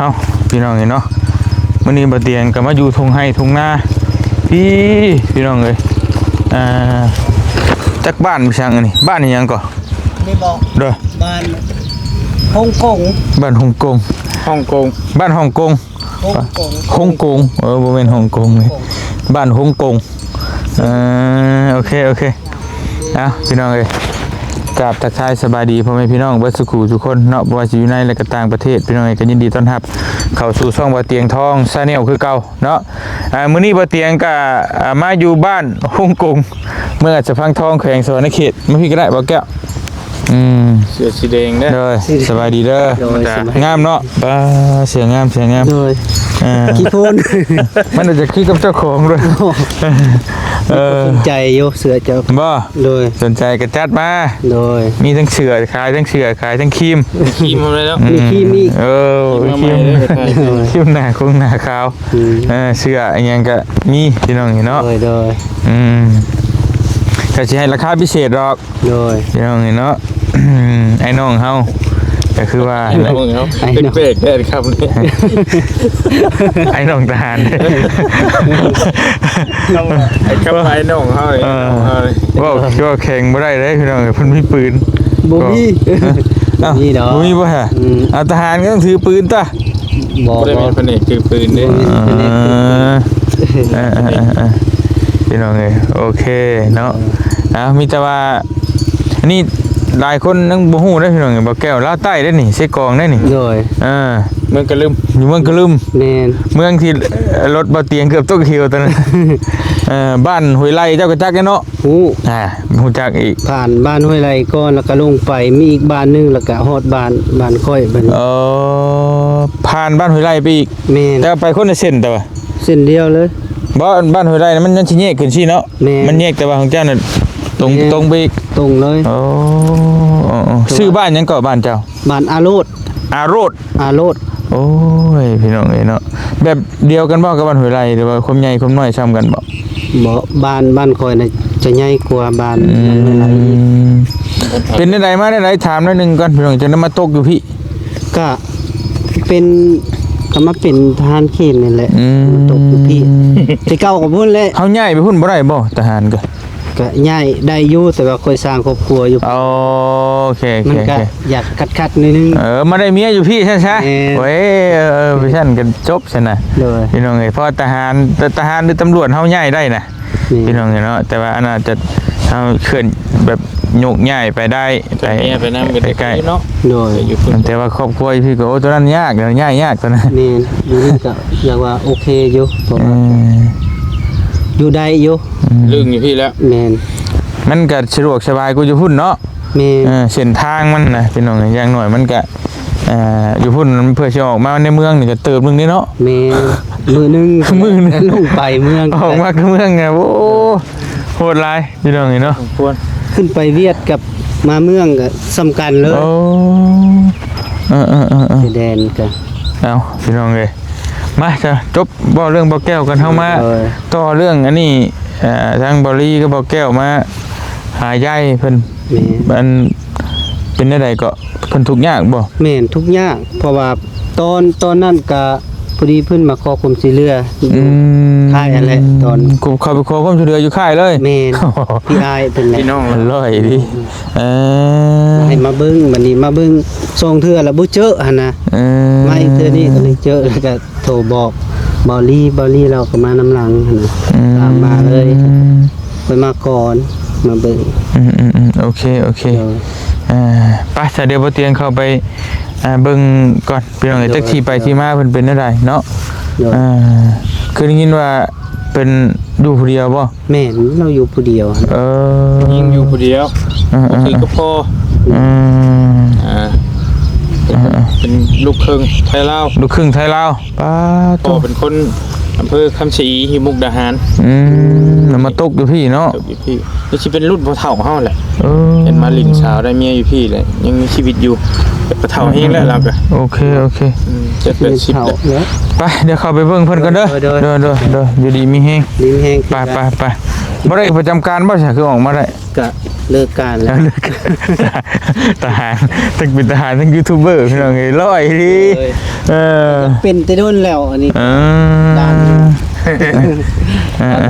ເອົ້າ ພີ່ນ້ອງເອີຍເນາະ ມື້ນີ້ບ່າວຕຽງກໍມາຢູ່ທົ່ງໄຮ່ທົ່ງນາ ພີ່ ພີ່ນ້ອງເອີຍ ອ່າ ຈັກບ້ານໄປສັງອັນນີ້ ບ້ານອີ່ຫຍັງກໍ? ນີ້ບໍ? ໂດຍ ບ້ານຮົງກົງ ບ້ານຮົງກົງ ຮົງກົງ ບ້ານຮົງກົງ ຮົງກົງ ຮົງກົງ ເອີ ບໍ່ແມ່ນຮົງກົງນີ້ ບ້ານຮົງກົງ ເອີ ໂອເຄ ໂອເຄ ເອົ້າ ພີ່ນ້ອງເອີຍ ກາບທັກທາຍສະບາຍດີພໍ່ແມ່ພີ່ນ້ອງເບິດສູ່ຄູ່ສູ່ຄົນເນາະ ບໍ່ວ່າຊິຢູ່ໃນ ແລະ ກໍຕ່າງປະເທດ ພີ່ນ້ອງເອີຍ ກໍຍິນດີຕ້ອນຮັບເຂົ້າສູ່ຊ່ອງບ່າວຕຽງທອງ Channel ຄືເກົ່າເນາະ ອ່າ ມື້ນີ້ບ່າວຕຽງກໍ ອ່າ ມາຢູ່ບ້ານຮົງກົງ ເມືອງອາດສະພັງທອງ ແຂວງສະຫວັນນະເຂດ ມາພີ້ກໍໄດ້ ບ່າວແກ້ວ ອືມ ເສື້ອສີແດງເດີ ໂດຍ ສະບາຍດີເດີ ໂດຍ ສະບາຍດີ ງາມເນາະ ປ້າ ເສື້ອງາມ ເສື້ອງາມ ໂດຍ ເອີ ຂີ້ໂພນ ມັນອາດຈະຄືກັບເຈົ້າຂອງດ້ວຍ ເອີ ສົນໃຈຢູ່ເສື້ອເຈົ້າ ບໍ່? ໂດຍ ສົນໃຈກໍຈັດມາ ໂດຍ ມີທັງເສື້ອຂາຍ ທັງເສື້ອຂາຍ ທັງຄຣີມ ຄຣີມເອົາເລີຍເນາະ ອືມ ມີຄຣີມອີກ ເອີ ຄຣີມ ຄຣີມໜ້າຄົງໜ້າຂາວ ອືມ ເອີ ເສື້ອອີ່ຫຍັງກໍມີ ພີ່ນ້ອງເອີຍເນາະ ໂດຍ ໂດຍ ອືມ ກໍຊິໃຫ້ລາຄາພິເສດດອກ ໂດຍ ພີ່ນ້ອງເອີຍເນາະ ອ້າຍນ້ອງເຮົາ ກໍຄືວ່າ ອ້າຍນ້ອງເຮົາ ອ້າຍນ້ອງ ແປກໆແທ້ຄຳນີ້ ອ້າຍນ້ອງທະຫານ ຄຳວ່າອ້າຍນ້ອງເຮົານີ້ ເອີ ເວົ້າ ເວົ້າແຂງບໍ່ໄດ້ເດ້ພີ່ນ້ອງເອີຍ ເພິ່ນມີປືນ ບໍ່ມີ ເອົ້າ ບໍ່ມີດອກ ບໍ່ມີບໍ່ຮະ? ອືມ ເອົາ ທະຫານກໍຕ້ອງຖືປືນຕະ ບໍ່ ບໍ່ໄດ້ແມ່ນພະແນກຖືປືນເດ້ ບໍ່ແມ່ນພະແນກຖືປືນ ເອີ ເອີ ເອີ ເອີ ພີ່ນ້ອງເອີຍ ໂອເຄເນາະ ເອີ ເອົາ ມີແຕ່ວ່າ ອັນນີ້ຫຼາຍຄົນຍັງບໍ່ຮູ້ເດ້ພີ່ນ້ອງ ບ່າວແກ້ວລາວໃຕ້ເດ້ນີ້ ເຊກອງເດ້ນີ້ ໂດຍ ເອີ ເມືອງກະລຶມ ຢູ່ເມືອງກະລຶມ ແມ່ນ ເມືອງທີ່ລົດບ່າວຕຽງເກືອບຕົກເຫວຕອນນັ້ນ ເອີ ບ້ານຫ້ວຍໄລ່ ເຈົ້າກໍຈັກແລ້ວເນາະ ຮູ້ ອ່າ ຮູ້ຈັກອີກ ຜ່ານບ້ານຫ້ວຍໄລ່ກ່ອນ ແລ້ວກໍລົງໄປ ມີອີກບ້ານໜຶ່ງ ແລ້ວກໍຮອດບ້ານ ບ້ານຂ້ອຍບັດນີ້ ເອີ ຜ່ານບ້ານຫ້ວຍໄລ່ໄປອີກ ແມ່ນ ແຕ່ໄປຄົນລະເສັ້ນ ແຕ່ວ່າ ເສັ້ນດຽວເລີຍ ບໍ່ ບ້ານຫ້ວຍໄລ່ນະ ມັນ ມັນຊິແຍກຂຶ້ນຊີ້ເນາະ ແມ່ນ ມັນແຍກ ແຕ່ວ່າຂອງເຈົ້ານະ ຕົງ ແມ່ນ ຕົງໄປອີກ ຕົງເລີຍ ໂອ້ ເອີ ເອີ ຊື່ບ້ານຫຍັງເກາະ ບ້ານເຈົ້າ? ບ້ານອາໂລດ ອາໂລດ ອາໂລດ ໂອ້ຍ ພີ່ນ້ອງເອີຍເນາະ ແບບດຽວກັນບໍ່ກັບບ້ານຫ້ວຍໄລ່ ຫຼືວ່າຄວາມໃຫຍ່ຄວາມນ້ອຍສ່ຳກັນບໍ່? ບໍ່ ບ້ານ ບ້ານຂ້ອຍນະຈະໃຫຍ່ກວ່າບ້ານ ອືມ ຫ້ວຍໄລ່ອີກ ເປັນແນວໃດມາແນວໃດ ຖາມໜ້ອຍໜຶ່ງກ່ອນ ພີ່ນ້ອງ ຈັ່ງໄດ້ມາຕົກຢູ່ພີ້? ກະເປັນ ກະມາເປັນທະຫານເຂດນີ້ແຫຼະ ອືມ ມາຕົກຢູ່ພີ້ ແຕ່ເກົ່າກໍພຸ້ນແຫຼະ ເຮົາຍ້າຍໄປພຸ້ນບໍ່ໄດ້ບໍ່ ທະຫານກະ? ກະຍ້າຍໄດ້ຢູ່ ແຕ່ວ່າຂ້ອຍສ້າງຄອບຄົວຢູ່ ໂອເຄ ໂອເຄ ມັນກະ ໂອເຄ ຢາກຂັດໆໜ້ອຍໜຶ່ງ ເອີ ມາໄດ້ເມຍຢູ່ພີ້ຊັ້ນຊະ ແມ່ນ ໂອ້ຍ ເອີ ເອີ ຊັ້ນກໍຈົບຊັ້ນນະ ໂດຍ ພີ່ນ້ອງເອີຍ ເພາະທະຫານ ທະຫານ ຫຼື ຕຳຫຼວດເຮົາຍ້າຍໄດ້ນະ ແມ່ນ ພີ່ນ້ອງເອີຍເນາະ ແຕ່ວ່າອັນອາດຈະ ເຮົາເຄື່ອນແບບໂຍກຍ້າຍໄປໄດ້ ໄປ ໄປນຳກັນໄດ້ເນາະ ໂດຍ ແຕ່ວ່າຄອບຄົວຢູ່ພີ້ກໍ ໂອ້ ຕົວນັ້ນຍາກ ຍ້າຍຍາກຕົວນັ້ນ ແມ່ນ ຢູ່ນີ້ກໍຢາກວ່າໂອເຄຢູ່ ເພາະວ່າ ເອີ ຢູ່ໄດ້ຢູ່ ອືມ ລຶ້ງຢູ່ພີ້ແລ້ວ ແມ່ນ ມັນກໍສະດວກສະບາຍກວ່າຢູ່ພຸ້ນເນາະ ແມ່ນ ເອີ ເສັ້ນທາງມັນນະ ພີ່ນ້ອງ ຢ່າງໜ້ອຍມັນກໍ ອ່າ ຢູ່ພຸ້ນເພື່ອຊິອອກມາໃນເມືອງນີ້ກໍເຕີບໜຶ່ງເດ້ເນາະ ແມ່ນ ມື້ໜຶ່ງ ມື້ໜຶ່ງ ລົງໄປເມືອງ ອອກມາຄືເມືອງນະ ໂອ້ ໂຫດຫຼາຍ ພີ່ນ້ອງເອີຍເນາະ ສົມຄວນ ຂຶ້ນໄປວຽດກັບມາເມືອງກໍສ່ຳກັນເລີຍ ໂອ້ ເອີໆໆໆ ຊາຍແດນກໍ ເອົ້າ ພີ່ນ້ອງເອີຍ ມາຊະ ຈົບເວົ້າເລື່ອງບ່າວແກ້ວກັນ ເຮົາມາ ໂດຍ ຕໍ່ເລື່ອງອັນນີ້ ເອີ ທາງບ່າວລີກັບບ່າວແກ້ວມາຫາຍາຍເພິ່ນ ແມ່ນ ອັນ ເປັນແນວໃດເກາະ ເພິ່ນທຸກຍາກບໍ່? ແມ່ນ ທຸກຍາກ ເພາະວ່າຕອນ ຕອນນັ້ນກະພໍດີເພິ່ນມາຂໍຄວາມຊ່ວຍເຫຼືອ ອືມ ທ້າຍຫັ້ນແຫຼະ ຕອນ ເຂົາໄປຂໍຄວາມຊ່ວຍເຫຼືອຢູ່ຄ້າຍເລີຍ ແມ່ນ ພີ່ອ້າຍເພິ່ນແຫຼະ ພີ່ນ້ອງ ຮ້ອຍເດ້ ເອີ ໃຫ້ມາເບິ່ງ ບັດນີ້ມາເບິ່ງສອງເທື່ອລະບໍ່ເຈີຫັ້ນນະ ເອີ ມາອີກເທື່ອນີ້ກໍເລີຍເຈີ ແລ້ວກໍໂທບອກບ່າວລີ ບ່າວລີລາວກໍມານຳຫຼັງຫັ້ນນະ ອືມ ຕາມມາເລີຍ ຂ້ອຍມາກ່ອນ ມາເບິ່ງ ອືມໆໆ ໂອເຄ ໂອເຄ ໂດຍ ອ່າ ໄປຊະ ດຽວບ່າວຕຽງເຂົ້າໄປ ອ່າ ເບິ່ງກ່ອນ ພີ່ນ້ອງເອີຍ ໂດຍ ຈັກທີ່ໄປທີ່ມາເພິ່ນເປັນແນວໃດເນາະ ໂດຍ ອ່າ ຄືໄດ້ຍິນວ່າເພິ່ນຢູ່ຜູ້ດຽວບໍ່? ແມ່ນ ລາວຢູ່ຜູ້ດຽວ ເອີ ຍິງຢູ່ຜູ້ດຽວ ເອີໆໆ ບໍ່ຖືກກັບພໍ່ ອືມ ອ່າ ເປັນ ເອີໆໆ ເປັນລູກເຄິ່ງໄທລາວ ລູກເຄິ່ງໄທລາວ ປ້າໂທ້ ພໍ່ເປັນຄົນອຳເພີຄຳຊະອີ ຢູ່ມຸກດາຫານ ອືມ ແລ້ວມາຕົກຢູ່ພີ້ເນາະ ຕົກຢູ່ພີ້ ຄືຊິເປັນລຸ້ນພໍ່ເຖົ້າເຮົາແຫຼະ ເອີ ເຫັນມາຫຼິ້ນສາວໄດ້ເມຍຢູ່ພີ້ແຫຼະ ຍັງມີຊີວິດຢູ່ ກໍເຖົ້າແຮງແລ້ວລາວກໍ ໂອເຄ ໂອເຄ ອືມ ເຈັດແປດສິບແລ້ວ ໄປ ດຽວເຂົ້າໄປເບິ່ງເພິ່ນກ່ອນເດີ ໂດຍ ໂດຍ ໂດຍ ໂດຍ ຢູ່ດີມີແຮງ ດີມີແຮງ ໄປ ໄປ ໄປ ບໍ່ໄດ້ປະຈຳການບໍ່ ຊະ ຄືອອກມາໄດ້? ກະເລີກການແລ້ວ ເລີກ ທະຫານ ທັງເປັນທະຫານ ທັງຢູທູບເບີ ພີ່ນ້ອງເອີຍ ຫຼໍ່ອີ່ຫຼີ ເອີ ເປັນແຕ່ດົນແລ້ວອັນນີ້ ເອີ ມາ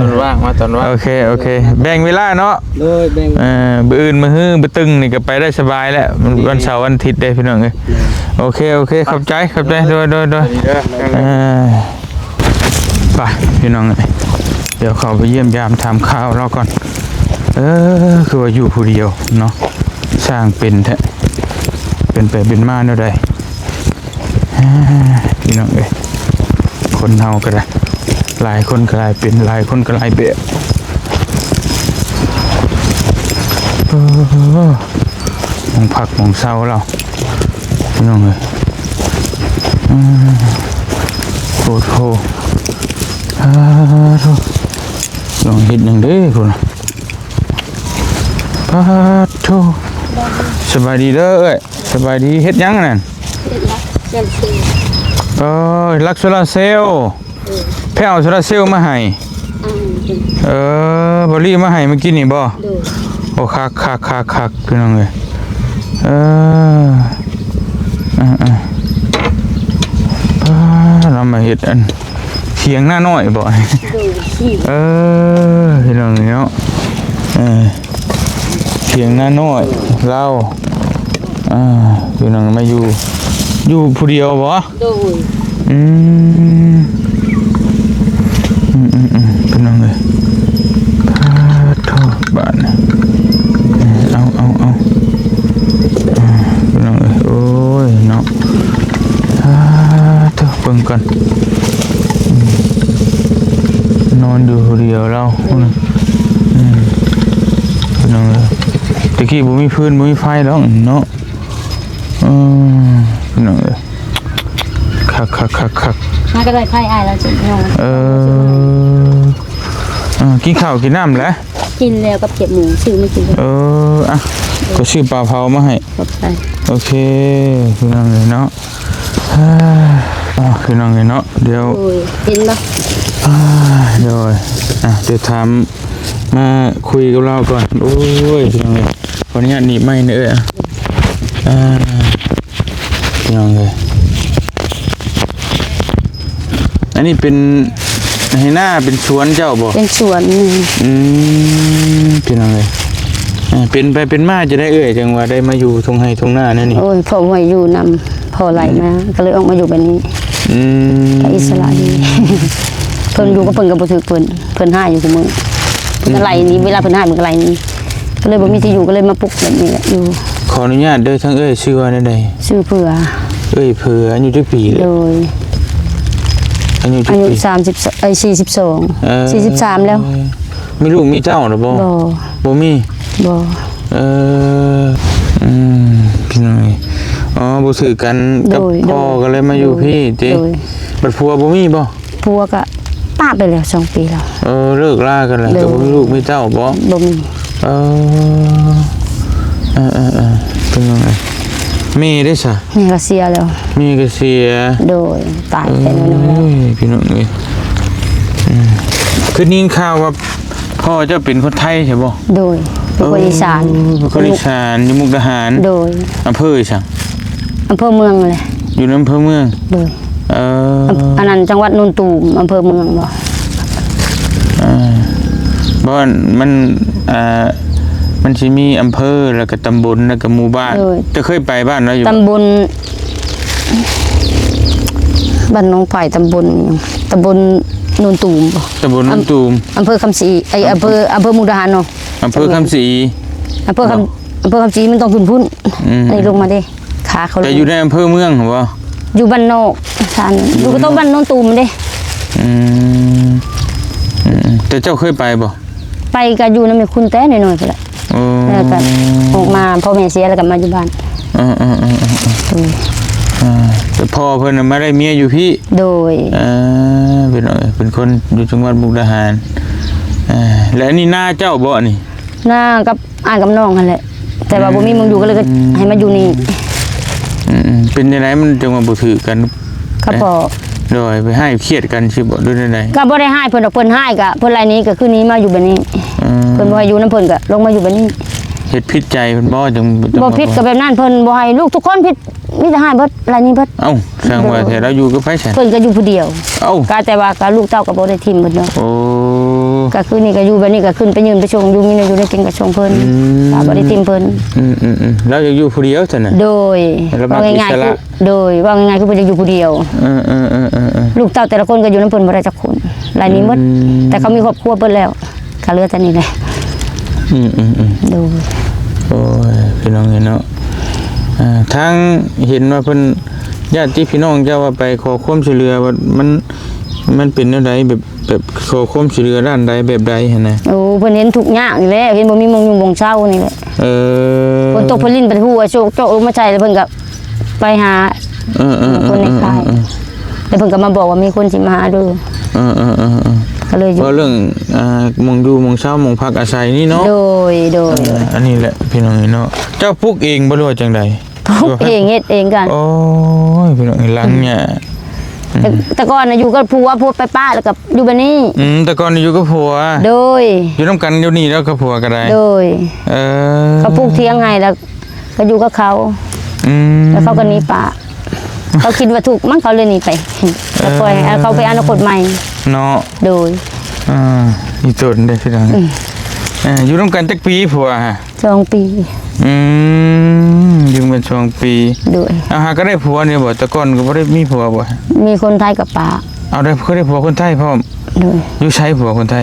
ຕອນວ່າງ ມາຕອນວ່າງ ໂອເຄ ໂອເຄ ແບ່ງເວລາເນາະ ໂດຍ ແບ່ງ ເອີ ມື້ອື່ນ ມື້ຮື ມື້ຕຶງນີ້ກໍໄປໄດ້ສະບາຍແລ້ວ ວັນເສົາວັນອາທິດເດ້ ພີ່ນ້ອງເອີຍ ໂອເຄ ໂອເຄ ຂອບໃຈ ຂອບໃຈ ໂດຍ ໂດຍ ໂດຍ ເອີ ໄປພີ່ນ້ອງເອີຍ ດຽວເຂົ້າໄປຢ້ຽມຢາມຖາມຂ່າວລາວກ່ອນ ເອີ ຄືວ່າຢູ່ຜູ້ດຽວເນາະ ຊ່າງເປັນແທ້ ເປັນໄປເປັນມາແນວໃດ ອ່າ ພີ່ນ້ອງເອີຍ ຄົນເຮົາກໍໄດ້ ຫຼາຍຄົນກໍຫຼາຍເປັນ ຫຼາຍຄົນກໍຫຼາຍແບບ ໂອ້ ໝ່ອງພັກໝ່ອງເຊົາລາວ ພີ່ນ້ອງເອີຍ ອືມ ໂອ້ໂຫ ອາໂທ ນ້ອງເຮັດຫຍັງເດ້ພຸ້ນ ປາດໂທ ສະບາຍດີເດີເອື້ອຍ ສະບາຍດີ ເຮັດຫຍັງອັນນັ້ນ ເອີ ລັກໂຊລາເຊວ ເອີ ໃຜເອົາໂຊລາເຊວມາໃຫ້ ອືມ ເອີ ບໍລີມາໃຫ້ມື້ກີ້ນີ້ບໍ່ ໂດຍ ໂອ້ ຄັກໆໆໆ ພີ່ນ້ອງເອີຍ ເອີ ເອີໆ ປາ ລາວມາເຮັດອັນ ຖຽງນານ້ອຍບໍ່ ໂດຍ ເອີ ພີ່ນ້ອງເອີຍເນາະ ເອີ ຖຽງນານ້ອຍລາວ ອ່າ ພີ່ນ້ອງມາຢູ່ ຢູ່ຜູ້ດຽວບໍ່? ໂດຍ ອືມ ອືມໆໆ ພີ່ນ້ອງເອີຍ ປາດໂທ ບາດນີ້ ເອົາໆໆ ອ່າ ພີ່ນ້ອງເອີຍ ໂອ້ຍເນາະ ປາດໂທ ເບິ່ງກ່ອນ ອືມ ນອນຢູ່ຜູ້ດຽວລາວ ອືມ ພີ່ນ້ອງເອີຍ ແຕ່ກີ້ບໍ່ມີຟືນບໍ່ມີໄຟດອກເນາະ ອືມ ພີ່ນ້ອງເອີຍ ຄັກໆໆໆ ມາກໍໄດ້ໄຟອ້າຍລາວຊິນອນ ເອີ ເອີ ກິນເຂົ້າກິນນ້ຳແລ້ວ? ກິນແລ້ວກັບແຄບໝູ ຊື້ມາກິນ ເອີ ອ່ະ ກໍຊື້ປາເຜົາມາໃຫ້ ຂອບໃຈ ໂອເຄ ພີ່ນ້ອງເອີຍເນາະ ອ່າ ພີ່ນ້ອງເອີຍເນາະ ດຽວ ໂດຍ ເຫັນບໍ່? ອ່າ ໂດຍ ອ່ະ ດຽວຖາມ ມາຄຸຍກັບລາວກ່ອນ ໂອ້ຍ ພີ່ນ້ອງເອີຍ ຂໍອະນຸຍາດໜີບໄມ້ເດີ ເອີຍ ອ່າ ພີ່ນ້ອງເອີຍ ອັນນີ້ເປັນໄຮ່ນາ ເປັນສວນເຈົ້າບໍ່? ເປັນສວນ ອືມ ພີ່ນ້ອງເອີຍ ອ່າ ເປັນໄປເປັນມາຈັ່ງໃດເອື້ອຍ ຈັ່ງວ່າໄດ້ມາຢູ່ທົ່ງໄຮ່ທົ່ງນາແນວນີ້? ໂອ້ຍ ພໍ່ໃຫ້ຢູ່ນຳ ພໍ່ໄລ່ມາ ອືມ ກໍເລີຍອອກມາຢູ່ແບບນີ້ ອືມ ກໍອິດສະຫຼະດີ ເພິ່ນຢູ່ກັບເພິ່ນກໍບໍ່ຖືກເພິ່ນ ເພິ່ນຮ້າຍຢູ່ທຸກມື້ ເພິ່ນກໍໄລ່ໜີ ເວລາເພິ່ນຮ້າຍເພິ່ນກໍໄລ່ໜີ ກໍເລີຍບໍ່ມີທີ່ຢູ່ ກໍເລີຍມາປຸກແບບນີ້ແຫຼະຢູ່ ຂໍອະນຸຍາດເດີ ທາງເອື້ອຍຊື່ວ່າແນວໃດ? ຊື່ເຜືອ ເອື້ອຍເຜືອ ອາຍຸຈັກປີແລ້ວ? ໂດຍ ອາຍຸຈັກປີ? ອາຍຸສາມສິບ ເອີຍ ສີ່ສິບສອງ ເອີ ສີ່ສິບສາມແລ້ວ ມີລູກມີເຕົ້າແລ້ວບໍ່? ບໍ່ ບໍ່ມີ ບໍ່ ເອີ ອືມ ພີ່ນ້ອງເອີຍ ອໍ ບໍ່ຖືກກັນກັບ ໂດຍ ພໍ່ ໂດຍ ກໍເລີຍມາຢູ່ ໂດຍ ພີ້ຕິ ໂດຍ ບັດຜົວບໍ່ມີບໍ່? ຜົວກໍປະໄປແລ້ວສອງປີແລ້ວ ເອີ ເລີກລາກັນແລ້ວ ໂດຍ ກໍບໍ່ມີລູກມີເຕົ້າບໍ່? ບໍ່ມີ ເອີ ເອີໆໆ ເປັນຈັ່ງໃດ? ແມ່ເດ້ຊະ? ແມ່ກໍເສຍແລ້ວ ແມ່ກໍເສຍ ໂດຍ ຕາຍແຕ່ນ້ອຍໆແລ້ວ ເອີຍ ພີ່ນ້ອງເອີຍ ອືມ ຄືໄດ້ຍິນຂ່າວວ່າ ພໍ່ເຈົ້າເປັນຄົນໄທໃຊ່ບໍ່? ໂດຍ ເປັນຄົນອີສານ ເອີ ເປັນຄົນອີສານ ຢູ່ມຸກດາຫານ ໂດຍ ອຳເພີອີສານ ອຳເພີເມືອງແຫຼະ ຢູ່ໃນອຳເພີເມືອງ ໂດຍ ເອີ ອັນນັ້ນຈັງຫວັດໂນນຕູມ ອຳເພີເມືອງບໍ່ ເອີ ບໍ່ ມັນ ອ່າ ມັນຊິມີອຳເພີ ແລ້ວກໍຕຳບົນ ແລ້ວກໍໝູ່ບ້ານ ໂດຍ ເຈົ້າເຄີຍໄປບ້ານລາວຢູ່ບໍ່? ຕຳບົນ ບ້ານໜອງໄຜ່ ຕຳບົນຫຍັງ ຕຳບົນໂນນຕູມບໍ່? ຕຳບົນໂນນຕູມ ອຳ ອຳເພີຄຳສີ ເອີຍ ອຳເພີ ອຳເພີມຸກດາຫານເນາະ ອຳເພີຄຳສີ ອຳເພີຄຳ ບໍ່ ອຳເພີຄຳສີມັນຕ້ອງຂຶ້ນພຸ້ນ ອືມ ອັນນີ້ລົງມາເດ້ ຂາເຂົາ ແຕ່ຢູ່ໃນອຳເພີເມືອງບໍ່? ຢູ່ບ້ານນອກ ທ່ານ ຢູ່ ຢູ່ກະໂຕະບ້ານໂນນຕູມເດ້ ອືມ ອືມ ແຕ່ເຈົ້າເຄີຍໄປບໍ່? ໄປກໍຢູ່ນຳແມ່ຄຸນແຕ່ນ້ອຍໆພຸ້ນແຫຼະ ໂອ້ ແລ້ວກໍອອກມາ ພໍ່ແມ່ເສຍແລ້ວກໍມາຢູ່ບ້ານ ເອີໆໆໆ ໂດຍ ອ່າ ແຕ່ພໍ່ເພິ່ນນະມາໄດ້ເມຍຢູ່ພີ້ ໂດຍ ເອີ ເປັນ ເປັນຄົນຢູ່ຈັງຫວັດມຸກດາຫານ ອ່າ ແລະ ອັນນີ້ນາເຈົ້າບໍ່ນີ້? ນາກັບອ້າຍກັບນ້ອງຫັ້ນແຫຼະ ແຕ່ວ່າ ອືມ ບໍ່ມີໝ່ອງຢູ່ ກໍເລີຍ ອືມ ໃຫ້ມາຢູ່ນີ້ ອືມໆ ເປັນຈັ່ງໃດມັນຈັ່ງວ່າບໍ່ຖືກກັນ? ກໍພໍ ໂດຍ ໄປຮ້າຍຄຽດກັນຊິບໍ່ ຫຼືແນວໃດ? ກໍບໍ່ໄດ້ຮ້າຍເພິ່ນດອກ ເພິ່ນຮ້າຍກໍ ເພິ່ນໄລ່ໜີ ກໍຄືໜີມາຢູ່ແບບນີ້. ອືມ ເພິ່ນບໍ່ໃຫ້ຢູ່ນຳເພິ່ນກໍລົງມາຢູ່ແບບນີ້. ເຮັດຜິດໃຈເພິ່ນບໍ່? ຈັ່ງ ຈັ່ງ ບໍ່ຜິດ ກໍແບບນັ້ນ ເພິ່ນບໍ່ໃຫ້ ລູກທຸກຄົນຜິດ ມີແຕ່ຮ້າຍເບິດ ໄລ່ໜີເບິດ. ເອົ້າ ຊ່າງວ່າແທ້ ລາວຢູ່ກັບໃຜຊັ້ນ? ເພິ່ນກໍຢູ່ຜູ້ດຽວ. ເອົ້າ ກໍແຕ່ວ່າກໍລູກເຕົ້າກໍບໍ່ໄດ້ຖິ້ມເພິ່ນດອກ. ໂອ້ ກໍຄືນີ້ກໍຢູ່ແບບນີ້ ກໍຂຶ້ນໄປຍື່ນໄປສົ່ງ ຢູ່ມີແນວຢູ່ແນວກິນກໍສົ່ງເພິ່ນ. ອືມ ກໍບໍ່ໄດ້ຖິ້ມເພິ່ນ. ອືມໆໆ ລາວຢາກຢູ່ຜູ້ດຽວຊັ້ນນະ? ໂດຍ ລາວມັກອິດສະຫຼະ. ເວົ້າງ່າຍໆ ຄື ໂດຍ ເວົ້າງ່າຍໆ ຄືເພິ່ນຢາກຢູ່ຜູ້ດຽວ. ເອີໆໆໆໆ ລູກເຕົ້າແຕ່ລະຄົນກໍຢູ່ນຳເພິ່ນບໍ່ໄດ້ຈັກຄົນ ໄລ່ໜີໝົດ. ອືມ ແຕ່ເຂົາມີຄອບຄົວເບິດແລ້ວ ກໍເຫຼືອແຕ່ນີ້ແຫຼະ. ອືມໆໆ ໂດຍ ໂອ້ຍ ພີ່ນ້ອງເອີຍເນາະ. ອ່າ ທາງເຫັນວ່າເພິ່ນ ຍາດຕິພີ່ນ້ອງເຈົ້າວ່າໄປຂໍຄວາມຊ່ວຍເຫຼືອ ວ່າມັນ ມັນເປັນແນວໃດ ແບບ ແບບຂໍຄວາມຊ່ວຍເຫຼືອດ້ານໃດ ແບບໃດຫັ້ນນະ? ໂອ້ ເພິ່ນເຫັນທຸກຍາກນີ້ແຫຼະ ເຫັນບໍ່ມີໝ່ອງຢູ່ໝ່ອງເຊົານີ້ແຫຼະ. ເອີ ຝົນຕົກ ເພິ່ນລິນເປັນຫົວ ໂຊກໂຈກລົງມາໃສ່ ແລ້ວເພິ່ນກໍ ໄປຫາ ເອີໆໆໆ ຄົນໃນຄ້າຍ ເອີໆໆໆ ແລ້ວເພິ່ນກໍມາບອກວ່າມີຄົນຊິມາຫາເດີ. ເອີໆໆໆ ກໍເລີຍຢູ່ ເວົ້າເລື່ອງ ອ່າ ໝ່ອງຢູ່ໝ່ອງເຊົາ ໝ່ອງພັກອາໄສນີ້ເນາະ. ໂດຍ ໂດຍ ເອີ ອັນນີ້ແຫຼະພີ່ນ້ອງເອີຍເນາະ. ເຈົ້າປຸກເອງບໍ່ ຫຼືວ່າຈັ່ງໃດ? ປຸກເອງ ເຮັດເອງກັນ. ໂອ້ຍ ພີ່ນ້ອງເອີຍ ຫຼັງຫຍ້າ. ອືມ ແຕ່ ແຕ່ກ່ອນນະຢູ່ກັບຜົວ ຜົວໄປປະ ແລ້ວກໍຢູ່ແບບນີ້. ອືມ ແຕ່ກ່ອນນະຢູ່ກັບຜົວ. ໂດຍ ຢູ່ນຳກັນຢູ່ນີ້ແລ້ວກັບຜົວກໍໄດ້. ໂດຍ ເອີ ເຂົາປູກຖຽງໃຫ້ ແລ້ວ ກໍຢູ່ກັບເຂົາ. ອືມ ແລ້ວເຂົາກໍໜີປະ ເຂົາຄິດວ່າທຸກມັ້ງ ເຂົາເລີຍໜີໄປ. ເອີ ກໍປ່ອຍໃຫ້ເຂົາໄປອະນາຄົດໃໝ່ເນາະ. ໂດຍ ອ່າ ອີຕົນເດ້ພີ່ນ້ອງ. ອືມ ເອີ ຢູ່ນຳກັນຈັກປີຜົວ? ສອງປີ. ອືມ ຢູ່ນຳກັນສອງປີ. ໂດຍ ເອົາ ຫາກໍໄດ້ຜົວນີ້ບໍ່? ແຕ່ກ່ອນກໍບໍ່ໄດ້ມີຜົວບໍ່? ມີຄົນໄທກໍປະ. ເອົາ ໄດ້ ຄືໄດ້ຜົວຄົນໄທພ້ອມ? ໂດຍ ຢູ່ໃສຜົວຄົນໄທ?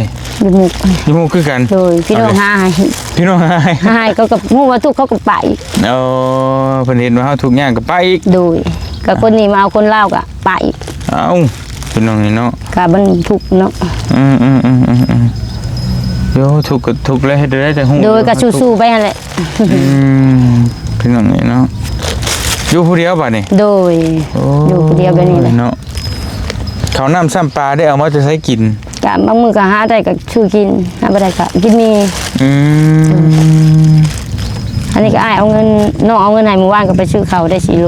ຢູ່ມຸກ. ຢູ່ມຸກຄືກັນ. ໂດຍ ພີ່ນ້ອງຫາໃຫ້. ພີ່ນ້ອງຫາໃຫ້. ຫາໃຫ້ ເຂົາກໍຮູ້ວ່າທຸກ ເຂົາກໍປະອີກ. ອໍ ເພິ່ນເຫັນວ່າເຮົາທຸກຍາກກໍປະອີກ. ໂດຍ ກໍຄົນນີ້ມາເອົາຄົນລາວກໍປະອີກ. ເອົ້າ ພີ່ນ້ອງນີ້ເນາະ ກໍມັນທຸກເນາະ. ອືມໆໆໆໆ ໂຍ ທຸກກໍທຸກແລ້ວ ເຮັດໄດ້ແຕ່ຮູ້. ໂດຍ ກໍສູ້ໆໄປຫັ້ນແຫຼະ. ອືມ ພີ່ນ້ອງນີ້ເນາະ ຢູ່ຜູ້ດຽວບາດນີ້. ໂດຍ ໂອ້ ຢູ່ຜູ້ດຽວແບບນີ້ແຫຼະເນາະ. ເຂົ້ານ້ຳຊ້ຳປາໄດ້ເອົາມາແຕ່ໃສກິນ? ກະບາງມື້ກະຫາໄດ້ກະຊື້ກິນ ຫາບໍ່ໄດ້ກະກິນໝີ່. ອືມ ອັນນີ້ກະອ້າຍເອົາເງິນ ນ້ອງເອົາເງິນໃຫ້ມື້ວານ ກະໄປຊື້ເຂົ້າໄດ້ສີ່ໂລ.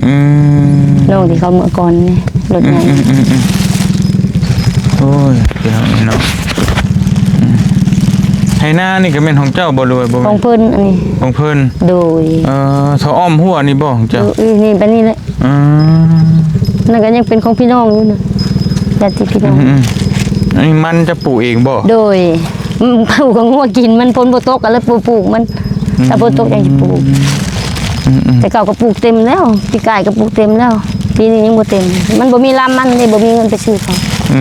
ອືມ ນ້ອງທີ່ເຂົາເມືອກ່ອນນີ້ ລົດໃຫຍ່. ອືມໆໆໆ ໂອ້ຍ ພີ່ນ້ອງເນາະ. ອືມ ໄຮ່ນານີ້ກະແມ່ນຂອງເຈົ້າບໍ່ ຫຼືວ່າບໍ່ແມ່ນ? ຂອງເພິ່ນ ອັນນີ້ຂອງເພິ່ນ. ໂດຍ ເອີ ເຂົາອ້ອມຮົ້ວນີ້ບໍ່ຂອງເຈົ້າ? ເອີ ນີ້ແບບນີ້ແຫຼະ. ອືມ ນັ້ນກໍຍັງເປັນຂອງພີ່ນ້ອງຢູ່ນະ ຍາດຕິພີ່ນ້ອງ. ອືມໆ ອັນນີ້ມັນຈະປູກເອງບໍ່? ໂດຍ ອືມ ປູກໃຫ້ງົວກິນ ມັນຝົນບໍ່ຕົກກໍເລີຍບໍ່ປູກມັນ. ອືມ ຖ້າຝົນຕົກຈັ່ງຊິປູກ. ອືມໆ ແຕ່ເກົ່າກໍປູກເຕັມແລ້ວ ປີກາຍກໍປູກເຕັມແລ້ວ ປີນີ້ຍັງບໍ່ເຕັມ ມັນບໍ່ມີລຳມັນເດ້ ບໍ່ມີເງິນໄປຊື້ເຂົ້າ. ອື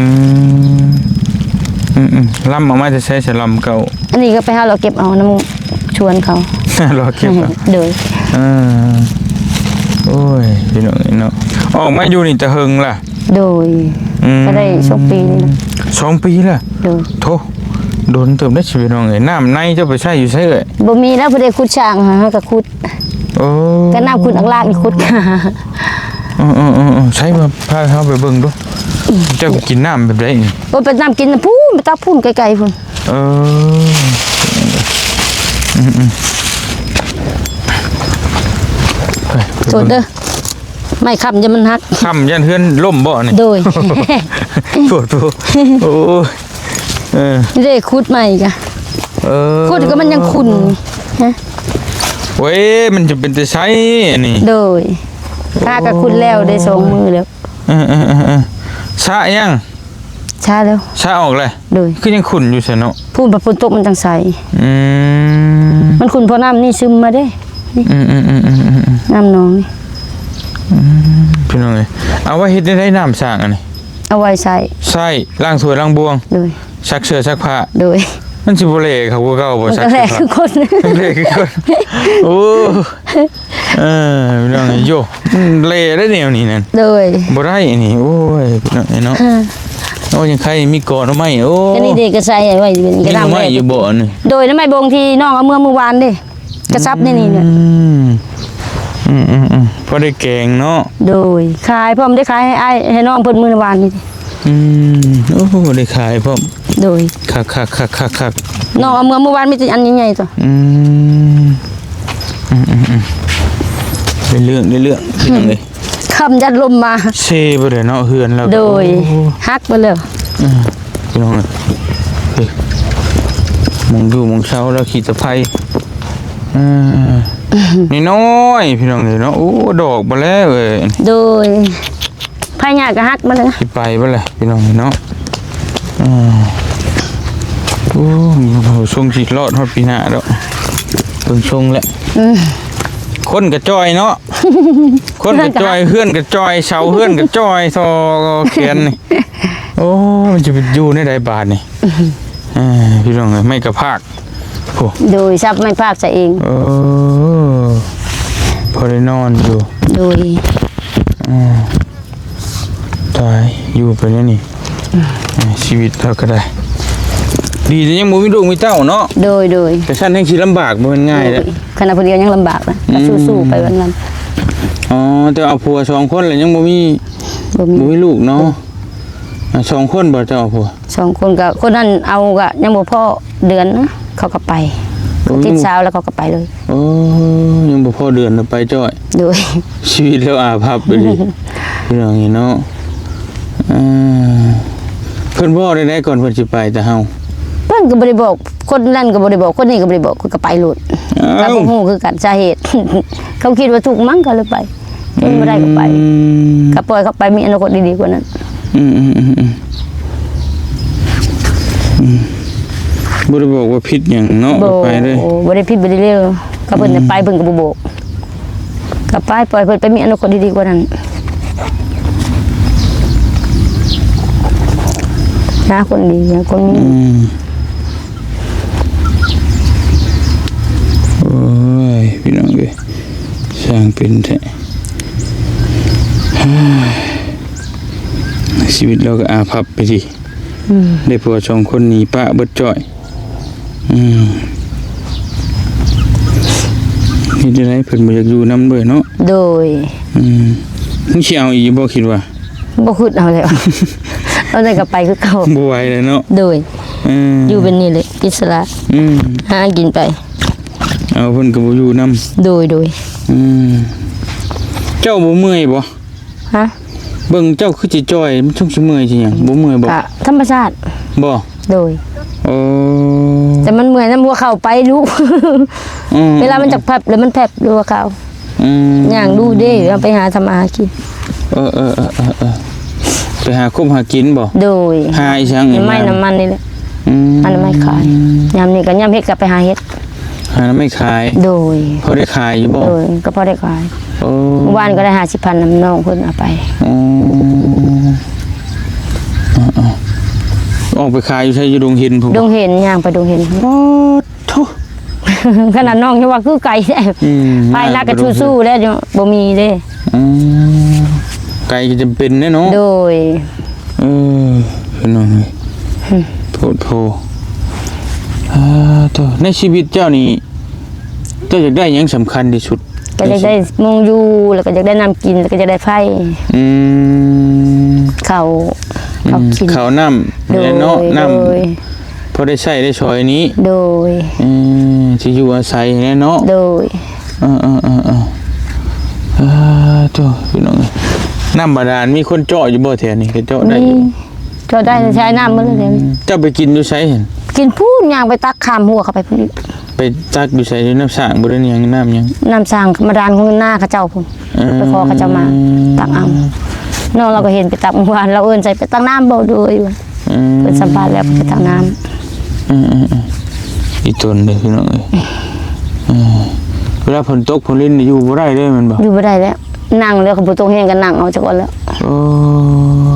ມ ອືມໆ ລຳເອົາມາແຕ່ໃສ ສະລຳເກົ່າ? ອັນນີ້ກໍໄປຫາເລາະເກັບເອົານຳ ຊວນເຂົາ ເລາະເກັບເອົາ. ໂດຍ ເອີ ໂອ້ຍ ພີ່ນ້ອງເອີຍເນາະ ອອກມາຢູ່ນີ້ແຕ່ເຫິງລະ? ໂດຍ ອືມ ກໍໄດ້ສອງປີນີ້ລະ. ສອງປີລະ? ໂດຍ ໂທ້ ດົນເຕີບເດ້ພີ່ນ້ອງເອີຍ. ນ້ຳໃນເຈົ້າໄປໃຊ້ຢູ່ໃສເອີຍ? ບໍ່ມີແລ້ວ ເພິ່ນໄດ້ຂຸດສ້າງ ຫາກໍຂຸດ. ໂອ້ ກໍນ້ຳຂຸດອາກລາກນີ້ຂຸດ. ເອີໆໆໆ ໃຊ້ມາພາເຮົາໄປເບິ່ງດູ ເຈົ້າກິນນ້ຳແບບໃດນີ້? ໂອ້ ເປັນນ້ຳກິນນະພຸ້ນ ໄປຕັກພຸ້ນໄກໆພຸ້ນ. ເອີ ອືມໆ ໄປ ໄປ ໂທດເດີ ໄມ້ຄ້ຳຢ່າມັນຫັກ ຄ້ຳຢ້ານເຮືອນລົ້ມບໍ່ນີ້? ໂດຍ ໂທດ ໂອ້ ເອີ ເດ້ຂຸດໃໝ່ກະ ເອີ ຂຸດກໍມັນຍັງຂຸ່ນ ຮະ ໂອ້ຍ ມັນຈະເປັນແຕ່ໃສອັນນີ້? ໂດຍ ຂ້າກໍຂຸດແລ້ວໄດ້ສອງມື້ແລ້ວ. ເອີໆໆ ສະຍັງ? ສະແລ້ວ ສະອອກແລ້ວ. ໂດຍ ຄືຍັງຂຸ່ນຢູ່ຊັ້ນເນາະ? ພຸ້ນ ພັດຝົນຕົກມັນຈັ່ງໃສ. ອືມ ມັນຂຸ່ນເພາະນ້ຳນີ້ຊຶມມາເດ້ ນີ້ ອືມໆໆໆໆ ນ້ຳໜອງນີ້. ອືມ ພີ່ນ້ອງເອີຍ ເອົາໄວ້ເຮັດແນວໃດນ້ຳສ້າງອັນນີ້? ເອົາໄວ້ໃຊ້ ໃຊ້ລ້າງຖ້ວຍລ້າງບ່ວງ. ໂດຍ ຊັກເສື້ອຊັກຜ້າ. ໂດຍ ມັນຊິບໍ່ແຫຼກເຂົາຄືເກົ່າບໍ່? ມັນກໍແຫຼກຄືຄົນ ແຫຼກຄືຄົນ. ໂອ້ ເອີ ພີ່ນ້ອງ ໂຢ ມັນແຫຼໄດ້ແນວນີ້ນັ້ນ. ໂດຍ ບໍ່ໄດ້ນີ້ ໂອ້ຍ ພີ່ນ້ອງເອີຍເນາະ. ເອີ ໂອ້ຍ ຍັງໃຄມີກອໜໍ່ໄມ້. ໂອ້ ອັນນີ້ເດກະໃສ່ໄວ້ ມີໜໍ່ໄມ້ຢູ່ບໍ່ອັນນີ້? ໂດຍ ໜໍ່ໄມ້ບົງທີ່ນ້ອງເອົາເມືອມື້ວານເດ້ ກະສັບໃນນີ້ແຫຼະ. ອືມ ອືມໆໆ ພໍໄດ້ແກງເນາະ. ໂດຍ ຂາຍພ້ອມ ໄດ້ຂາຍໃຫ້ອ້າຍໃຫ້ນ້ອງເພິ່ນມື້ວານນີ້. ອືມ ໂອ້ ໄດ້ຂາຍພ້ອມ. ໂດຍ ຄັກໆໆໆໆ ນ້ອງເອົາເມືອມື້ວານມີແຕ່ອັນໃຫຍ່ໆຕົວະ. ອືມ ອືມໆໆ ໄດ້ເລື່ອງ ໄດ້ເລື່ອງ ພີ່ນ້ອງເອີຍ. ຄ່ຳ ຍັດລົມມາ ເຊໄປເລີຍເນາະ ເຮືອນລາວ. ໂດຍ ໂອ້ ຫັກໄປແລ້ວ. ເອີ ພີ່ນ້ອງເອີຍ ເອີ ໝ່ອງຢູ່ໝ່ອງເຊົາລາວຂີ້ຕະໄພ ເອີ ນ້ອຍໆ ພີ່ນ້ອງເອີຍເນາະ. ໂອ້ ດອກໄປແລ້ວເອີຍ. ໂດຍ ໄຜ່ຫຍ້າກໍຫັກມາແລ້ວ ຊິໄປບໍ່ລະ ພີ່ນ້ອງເນາະ. ອ່າ ໂອ້ ຊົງຊິລອດຮອດປີໜ້າດອກ ເບິ່ງຊົງແຫຼະ. ອືມ ຄົນກະຈ່ອຍເນາະ ຄົນກະຈ່ອຍ ເຮືອນກະຈ່ອຍ ເສົາເຮືອນກະຈ່ອຍ ຊໍແຂນນີ້. ໂອ້ ມັນຈະໄປຢູ່ແນວໃດບາດນີ້? ອ່າ ພີ່ນ້ອງເອີຍ ໄມ້ກະພາກ ໂອ້ ໂດຍ ສັບໄມ້ພາກໃສ່ເອງ. ເອີ ພໍໄດ້ນອນຢູ່. ໂດຍ ອ່າ ຕາຍ ຢູ່ໄປແນວນີ້ ອືມ ອ່າ ຊີວິດເຮົາກໍໄດ້ ດີແຕ່ຍັງບໍ່ມີລູກມີເຕົ້າເນາະ. ໂດຍ ໂດຍ ແຕ່ຊັ້ນແຮ່ງຊິລຳບາກ ບໍ່ແມ່ນງ່າຍແຫຼະ. ໂດຍ ຂະໜາດຜູ້ດຽວຍັງລຳບາກນະ ອືມ ກໍສູ້ໆໄປວ່າຊັ້ນ. ອໍ ແຕ່ວ່າເອົາຜົວສອງຄົນແລ້ວຍັງບໍ່ມີ ບໍ່ມີ ບໍ່ມີລູກເນາະ. ໂດຍ ອ່າ ສອງຄົນບໍ່ ເຈົ້າເອົາຜົວ? ສອງຄົນ ກໍຄົນນັ້ນເອົາກໍຍັງບໍ່ພໍເດືອນນະ ເຂົາກໍໄປ. ໂອ້ ຕິດສາວແລ້ວເຂົາກໍໄປເລີຍ. ໂອ້ ຍັງບໍ່ພໍເດືອນແລ້ວໄປຈ້ອຍ. ໂດຍ ຊີວິດລາວອາພັບໄປເລີຍ ພີ່ນ້ອງເອີຍເນາະ. ເອີ ເພິ່ນເວົ້າໄດ້ໃດກ່ອນເພິ່ນຊິໄປແຕ່ເຮົາ? ເພິ່ນກໍບໍ່ໄດ້ບອກ ຄົນນັ້ນກໍບໍ່ໄດ້ບອກ ຄົນນີ້ກໍບໍ່ໄດ້ບອກ ເພິ່ນກໍໄປໂລດ. ອ້າວ ກໍບໍ່ຮູ້ຄືກັນສາເຫດ ເຂົາຄິດວ່າທຸກມັນກໍເລີຍໄປ. ເພິ່ນບໍ່ໄດ້ກໍໄປ ອືມ ກໍປ່ອຍເຂົາໄປ ມີອະນາຄົດທີ່ດີກວ່ານັ້ນ. ອືມໆໆໆ ອືມ ບໍ່ໄດ້ບອກວ່າຜິດຫຍັງເນາະ ບໍ່ ກໍໄປເລີຍ. ບໍ່ໄດ້ຜິດບໍ່ໄດ້ເລວ ກໍເພິ່ນຈະໄປ ອືມ ເພິ່ນກໍບໍ່ບອກ ກໍໄປ ປ່ອຍເພິ່ນໄປ ມີອະນາຄົດທີ່ດີກວ່ານັ້ນ ຫາຄົນດີ ຫາຄົນມີ ອືມ. ໂອ້ຍ ພີ່ນ້ອງເອີຍ ຊ່າງເປັນແທ້ ຊີວິດລາວກໍອາພັບໄປຕິ. ອືມ ໄດ້ຜົວສອງຄົນໜີປະເບິດຈ້ອຍ. ອືມ ເຮັດຈັ່ງໃດ ເພິ່ນບໍ່ຢາກຢູ່ນຳດ້ວຍເນາະ. ໂດຍ ອືມ ມັນຊິເອົາອີກຢູ່ບໍ່ ຄິດວ່າ? ບໍ່ຄິດເອົາແລ້ວ ເອົາແລ້ວກໍໄປຄືເກົ່າ ບໍ່ໄຫວແລ້ວເນາະ. ໂດຍ ເອີ ຢູ່ແບບນີ້ແຫຼະ ອິດສະຫຼະ ອືມ ຫາກິນໄປ ເອົາເພິ່ນກໍບໍ່ຢູ່ນຳ. ໂດຍ ໂດຍ ອືມ ເຈົ້າບໍ່ເມື່ອຍບໍ່? ຮະ? ເບິ່ງເຈົ້າຄືຊິຈ່ອຍ ມັນຊົງຊິເມື່ອຍຊິຫຍັງ ບໍ່ເມື່ອຍບໍ່? ກະທຳມະຊາດ ບໍ່? ໂດຍ ໂອ້ ແຕ່ມັນເມື່ອຍນຳຫົວເຂົ່າໄປດຸ ອືມ ເວລາມັນຈັກແພັບ ແລ້ວມັນແພັບຢູ່ຫົວເຂົ່າ. ອືມ ຍ່າງດຸເດ້ ເຮົາໄປຫາທຳມາຫາກິນ. ເອີໆໆໆ ໄປຫາຄົບຫາກິນບໍ່? ໂດຍ ຫາອີ່ຫຍັງ? ໜໍ່ໄມ້ ໜໍ່ມັນນີ້ແຫຼະ. ອືມ ຫາໜໍ່ໄມ້ຂາຍ ຍາມນີ້ກໍຍາມເຮັດກໍໄປຫາເຮັດ. ຫາໜໍ່ໄມ້ຂາຍ. ໂດຍ ພໍໄດ້ຂາຍຢູ່ບໍ່? ໂດຍ ກໍພໍໄດ້ຂາຍ. ໂອ້ ວານກໍໄດ້ຫ້າສິບພັນນຳນ້ອງເພິ່ນເອົາໄປ. ອືມ ເອີໆ ອອກໄປຂາຍຢູ່ໃສ? ຢູ່ດົງເຫັນພຸ້ນ? ດົງເຫັນ ຍ່າງໄປດົງເຫັນພຸ້ນ. ໂອ້ໂທ້ ຂະໜາດນ້ອງຍັງວ່າຄືໄກແທ້. ອືມ ພາຍຫຼັກກໍສູ້ໆແລ້ວ ບໍ່ມີເດ້. ອືມ ໄກກໍຈຳເປັນແດ່ເນາະ. ໂດຍ ເອີ ພີ່ນ້ອງເອີຍ ໂພດໂພ. ອາ ໂທ້ ໃນຊີວິດເຈົ້ານີ້ ເຈົ້າຢາກໄດ້ຫຍັງສຳຄັນທີ່ສຸດ? ກໍຢາກໄດ້ໝ່ອງຢູ່ ແລ້ວກໍຢາກໄດ້ນ້ຳກິນ ແລ້ວກໍຢາກໄດ້ໄຟ. ອືມ ເຂົ້າ ເຂົ້າກິນ ເຂົ້ານ້ຳ. ໂດຍ ແມ່ນເນາະ ນ້ຳ ໂດຍ ພໍໄດ້ໃຊ້ໄດ້ສອຍນີ້. ໂດຍ ເອີ ທີ່ຢູ່ອາໄສແຫຼະເນາະ. ໂດຍ ເອີໆໆໆ ອາ ໂທ້ ພີ່ນ້ອງເອີຍ ນ້ຳບາດານມີຄົນເຈາະຢູ່ບໍ່ແຖວນີ້? ກໍເຈາະໄດ້ຢູ່ ມີ ເຈາະໄດ້ ໃຊ້ນ້ຳໝົດເລີຍ. ອືມ ເຈົ້າໄປກິນຢູ່ໃສຫັ້ນ? ກິນພຸ້ນ ຍ່າງໄປຕັກຂ້າມຮົ້ວເຂົ້າໄປພຸ້ນອີກ. ໄປຕັກຢູ່ໃສ? ຢູ່ນ້ຳສ້າງບໍ່ ຫຼືຫຍັງ? ນ້ຳຫຍັງ? ນ້ຳສ້າງບາດານຂອງນາເຂົາເຈົ້າພຸ້ນ. ເອີ ໄປຂໍເຂົາເຈົ້າມາຕັກເອົາ. ນ້ອງລາວກໍເຫັນໄປຕັກມື້ວານ ລາວເອີ້ນໃສ່ ໄປຕັກນ້ຳບໍ່? ໂດຍ ອືມ ເພິ່ນສຳພາດແລ້ວ ໄປຕັກນ້ຳ. ເອີໆ ອີຕົນເດ້ ພີ່ນ້ອງເອີຍ. ເອີ ເວລາຝົນຕົກຝົນລິນນີ້ຢູ່ບໍ່ໄດ້ເດ້ແມ່ນບໍ່? ຢູ່ບໍ່ໄດ້ແລ້ວ ນັ່ງແລ້ວ ຄັນບໍ່ຕົກແຮງກໍນັ່ງເອົາຊະກ່ອນແລ້ວ. ໂອ້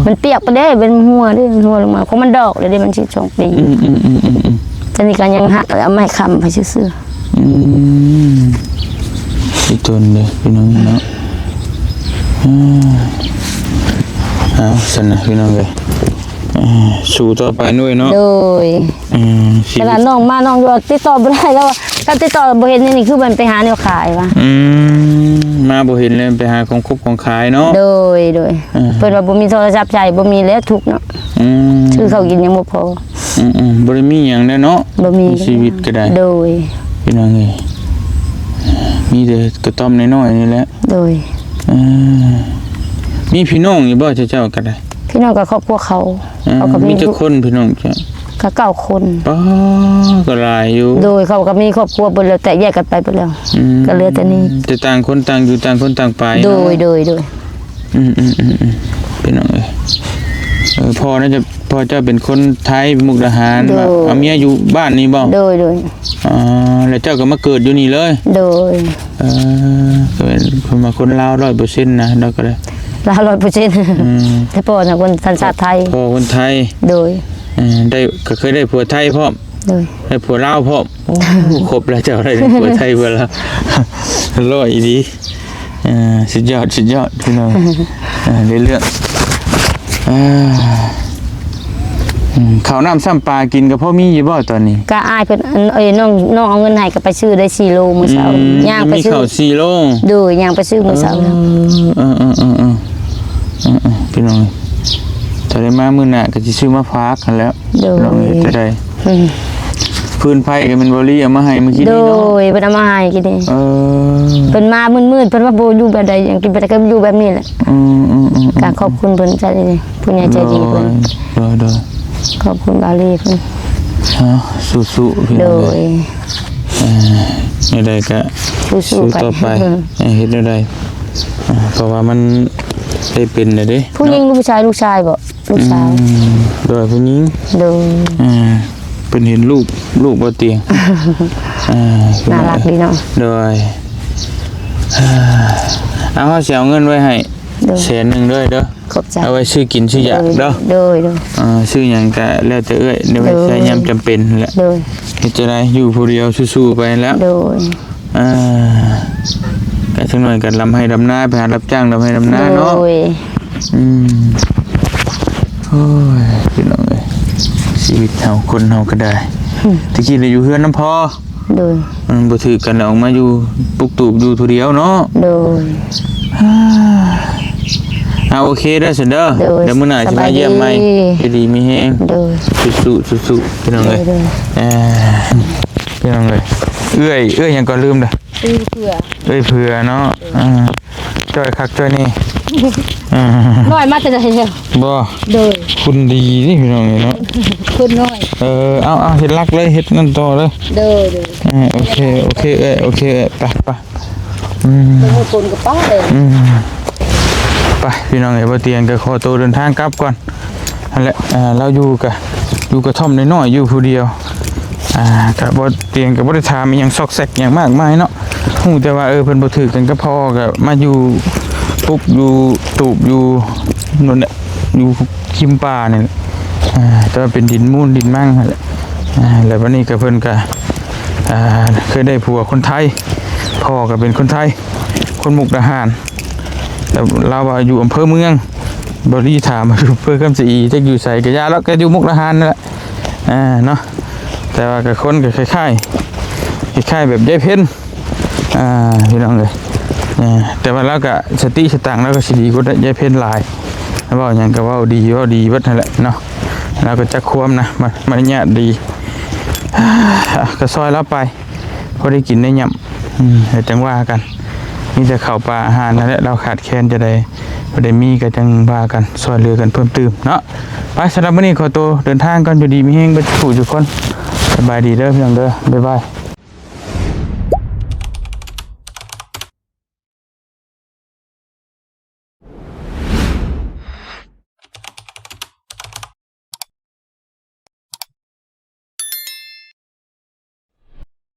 ມັນປຽກໄປເດ້ ເປັນຮົ້ວເດ້ ຮົ້ວລົງມາ ຂອງມັນດອກເດ້ ມັນສິບສອງປີ. ອືມໆໆໆໆ ຕອນນີ້ກໍຍັງຫັກ ເອົາໄມ້ຄ້ຳໄປຊື່ໆ. ອືມ ອີຕົນເດ້ ພີ່ນ້ອງເນາະ. ອືມ ເອົາຊັ້ນນະ ພີ່ນ້ອງເອີຍ ເອີ ສູ້ຕໍ່ໄປໜ້ອຍເນາະ. ໂດຍ ອືມ ຂະໜາດນ້ອງມາ ນ້ອງກໍຕິດຕໍ່ບໍ່ໄດ້ແລ້ວ ວ່າຄັນຕິດຕໍ່ບໍ່ເຫັນນີ້ ຄືມັນໄປຫາແນວຂາຍວ່າ. ອືມ ມາບໍ່ເຫັນແລ້ວໄປຫາຂອງຄົບຂອງຂາຍເນາະ. ໂດຍ ໂດຍ ເອີ ເພິ່ນວ່າບໍ່ມີໂທລະສັບໃຊ້ ບໍ່ມີແລ້ວ ທຸກເນາະ. ອືມ ຊື້ເຂົ້າກິນຍັງບໍ່ພໍ. ອືມໆ ບໍ່ໄດ້ມີຫຍັງແລ້ວເນາະ ບໍ່ມີ ໃນຊີວິດກໍໄດ້. ໂດຍ ພີ່ນ້ອງເອີຍ ເອີ ມີແຕ່ກະຕ້ອມນ້ອຍໆນີ້ແຫຼະ. ໂດຍ. ເອີ ມີພີ່ນ້ອງຢູ່ບໍ່ເຈົ້າ ເຈົ້າກໍໄດ້? ພີ່ນ້ອງກໍຄອບຄົວເຂົາ. ເອີ ເຂົາກໍມີ ມີຈັກຄົນພີ່ນ້ອງເຈົ້າ? ກໍເກົ້າຄົນ. ປ້າ ກໍຫຼາຍຢູ່. ໂດຍ. ເຂົາກໍມີຄອບຄົວເບິດແລ້ວ ແຕກແຍກກັນໄປເບິດແລ້ວ. ອືມ. ກໍເຫຼືອແຕ່ນີ້ ແຕ່ຕ່າງຄົນຕ່າງຢູ່ ຕ່າງຄົນຕ່າງໄປ. ໂດຍ ເນາະ. ໂດຍ ໂດຍ. ອືມໆໆ ພີ່ນ້ອງເອີຍ ເອີ ພໍ່ໜ້າຈະ ພໍ່ເຈົ້າເປັນຄົນໄທ ມຸກດາຫານ. ໂດຍ. ເອົາເມຍຢູ່ບ້ານນີ້ບໍ່? ໂດຍ ໂດຍ. ອໍ ແລ້ວເຈົ້າກໍມາເກີດຢູ່ນີ້ເລີຍ? ໂດຍ. ເອີ ກໍແມ່ນເພິ່ນວ່າຄົນລາວຮ້ອຍເປີເຊັນນະ ເຮົາກໍໄດ້ລາວຮ້ອຍເປີເຊັນ. ອືມ. ແຕ່ພໍ່ນະຄົນສັນຊາດໄທ. ພໍ່ຄົນໄທ. ໂດຍ. ເອີ ໄດ້ ກໍເຄີຍໄດ້ຜົວໄທພ້ອມ. ໂດຍ. ໄດ້ຜົວລາວພ້ອມ. ໂອ້ ຄົບແລ້ວ ເຈົ້າໄດ້ທັງຜົວໄທຜົວລາວ ຮ້ອຍອີ່ຫຼີ. ເອີ ສຸດຍອດ ສຸດຍອດ ພີ່ນ້ອງ. ເອີ ໃນເລື່ອງ ເອີ ອືມ ເຂົ້ານ້ຳຊ້ຳປາກິນກໍພໍມີຢູ່ບໍ່ຕອນນີ້? ກໍອ້າຍເພິ່ນ ເອີຍ ນ້ອງ ນ້ອງເອົາເງິນໃຫ້ ກໍໄປຊື້ໄດ້ສີ່ໂລມື້ເຊົ້າ. ອືມ. ຍ່າງໄປຊື້ ມີເຂົ້າສີ່ໂລ. ໂດຍ. ຍ່າງໄປຊື້ມື້ເຊົ້າ. ເອີ ເອີ ເອີ ເອີ ເອີ ພີ່ນ້ອງ ຖ້າໄດ້ມາມື້ໜ້າກໍຊິຊື້ມາຝາກຫັ້ນແຫຼະ. ໂດຍ. ພີ່ນ້ອງເອີຍ ຈະໄດ້ ອືມ ຟືນໄຟກໍແມ່ນບໍ່ລີເອົາມາໃຫ້ມື້ກີ້ນີ້ເນາະ. ໂດຍ. ເພິ່ນເອົາມາໃຫ້ກີ້ນີ້. ເອີ ເພິ່ນມາມືດໆ ເພິ່ນວ່າບໍ່ຢູ່ແບບໃດ ຫຍັງກິນແບບໃດ ກໍຢູ່ແບບນີ້ແຫຼະ. ອືມໆໆໆ ກໍຂອບຄຸນເພິ່ນໃຈດີ ຜູ້ໃຫຍ່ໃຈດີເພິ່ນ. ໂດຍ ໂດຍ ໂດຍ. ຂອບຄຸນບາລີເພິ່ນ. ເອົາ ສູ້ໆ ພີ່ນ້ອງ. ໂດຍ. ເອີ ແນວໃດກໍສູ້ໆ ສູ້ຕໍ່ໄປ. ເອີ ເຮັດແນວໃດ ເພາະວ່າມັນໄດ້ເປັນແລ້ວເດ້. ຜູ້ຍິງ ເນາະ ຫຼືຜູ້ຊາຍ? ລູກຊາຍບໍ? ລູກສາວ. ອືມ ໂດຍ ຜູ້ຍິງ. ໂດຍ. ອ່າ ເພິ່ນເຫັນຮູບ ຮູບບໍ່ຕຽງ? ອ່າ ໜ້າລັກດີເນາະ. ໂດຍ. ອ່າ ເອົາ ເຮົາຊິເອົາເງິນໄວ້ໃຫ້ ໂດຍ ແສນໜຶ່ງເດີ ເດີ. ຂອບໃຈ. ເອົາໄວ້ຊື້ກິນຊື້ຢາກເດີ. ໂດຍ ໂດຍ. ອ່າ ຊື້ຫຍັງກະແລ້ວແຕ່ເອື້ອຍ ໄດ້ໄວ້ໃຊ້ ໂດຍ ຍາມຈຳເປັນຫັ້ນແຫຼະ. ໂດຍ. ເຮັດຈັ່ງໃດ ຢູ່ຜູ້ດຽວ ສູ້ໆໄປແລ້ວ. ໂດຍ. ອ່າ ກະຈັກໜ້ອຍກະດຳໄຮ່ດຳນາ ໄປຫາຮັບຈ້າງດຳໄຮ່ດຳນາເນາະ. ໂດຍ. ອືມ ໂອ້ຍ ພີ່ນ້ອງເອີຍ ຊີວິດເຮົາ ຄົນເຮົາກໍໄດ້. ອືມ ແຕ່ກີ້ລະຢູ່ເຮືອນນຳພໍ່. ໂດຍ. ມັນບໍ່ຖືກກັນ ແລ້ວອອກມາຢູ່ປຸກຕູບຢູ່ຜູ້ດຽວເນາະ. ໂດຍ. ອ່າ ໂອເຄເດີ ຊັ້ນເດີ. ໂດຍ. ດຽວມື້ໜ້າຊິມາຢ້ຽມໃໝ່. ສະບາຍດີ ຢູ່ດີມີແຮງ. ໂດຍ. ສູ້ໆ ສູ້ໆ ພີ່ນ້ອງເອີຍ. ໂດຍ ໂດຍ. ອ່າ ພີ່ນ້ອງເອີຍ ເອື້ອຍ ເອື້ອຍຫຍັງກໍລືມລະ. ເອື້ອຍເຜືອ ເອື້ອຍເຜືອເນາະ. ອ່າ ຈ່ອຍຄັກຈ່ອຍແນ່. ອ່າ ນ້ອຍມາແຕ່ໃດແລ້ວ? ບໍ່. ໂດຍ. ຄຸນດີນີ້ພີ່ນ້ອງເອີຍເນາະ ຄົນນ້ອຍ. ເອີ ເອົາ ເອົາ ເຮັດຫຼັກເລີຍ ເຮັດນັ້ນຕໍ່ເລີຍ. ໂດຍ ໂດຍ. ເອີ ໂອເຄ ໂອເຄເອື້ອຍ ໂອເຄເອື້ອຍ ໄປ ໄປ. ອືມ ຄົນກໍປ້າເດ້. ອືມ ໄປ ພີ່ນ້ອງເອີຍ ບໍ່ຕຽງກໍຂໍໂຕເດີນທາງກັບກ່ອນ. ຫັ້ນແຫຼະ ເອີ ລາວຢູ່ກະ ຢູ່ກະທ່ອມນ້ອຍໆ ຢູ່ຜູ້ດຽວ. ອ່າ ກະບໍ່ ຕຽງກໍບໍ່ໄດ້ຖາມອີ່ຫຍັງຊອກແຊກຫຍັງມາກມາຍເນາະ. ຮູ້ແຕ່ວ່າ ເອີ ເພິ່ນບໍ່ຖືກກັນກັບພໍ່ ກໍມາຢູ່ປຸກຢູ່ຕູບຢູ່ນັ້ນແຫຼະ ຢູ່ຮິມປ່ານີ້ແຫຼະ. ອ່າ ແຕ່ວ່າເປັນດິນມູນດິນມັງຫັ້ນແຫຼະ. ອ່າ ແລ້ວບັດນີ້ກໍເພິ່ນກໍ ອ່າ ເຄີຍໄດ້ຜົວຄົນໄທ ພໍ່ກໍເປັນຄົນໄທ ຄົນມຸກດາຫານ. ແຕ່ລາວວ່າຢູ່ອຳເພີເມືອງ ບໍ່ລີຖາມວ່າຢູ່ອຳເພີຄຳຊະອີ ຈັກຢູ່ໃສ ກະຢ່າແລ້ວ ກະຢູ່ມຸກດາຫານນັ້ນແຫຼະ. ອ່າ ເນາະ ແຕ່ວ່າກະຄົນກະຄ້າຍໆ ຄ້າຍໆແບບຍາຍເພັນ ອ່າ ພີ່ນ້ອງເອີຍ. ອ່າ ແຕ່ວ່າລາວກະສະຕິສະຕັງລາວກະຊິດີກວ່າຍາຍເພັນຫຼາຍ ເວົ້າຫຍັງກະເວົ້າດີ ເວົ້າດີເບິດຫັ້ນແຫຼະເນາະ. ລາວກະຈັກຄວາມນະ ມາ ມາລະຍາດດີ ອ່າ ກະຊ່ອຍລາວໄປ ພໍໄດ້ກິນໄດ້ຫຍ້ຳ ອືມ ແລ້ວຈັ່ງວ່າກັນ. ມີແຕ່ເຂົ້າປາອາຫານຫັ້ນແຫຼະ ລາວຂາດແຄນຈັ່ງໃດ ບໍ່ໄດ້ມີກໍຈັ່ງວ່າກັນ ຊ່ວຍເຫຼືອກັນເພີ່ມຕື່ມເນາະ. ໄປ ສຳລັບມື້ນີ້ຂໍໂຕເດີນທາງກ່ອນ ຢູ່ດີມີແຮງເບິດທຸກຜູ້ທຸກຄົນ. ສະບາຍດີເດີພີ່ນ້ອງເດີ ບາຍບາຍ.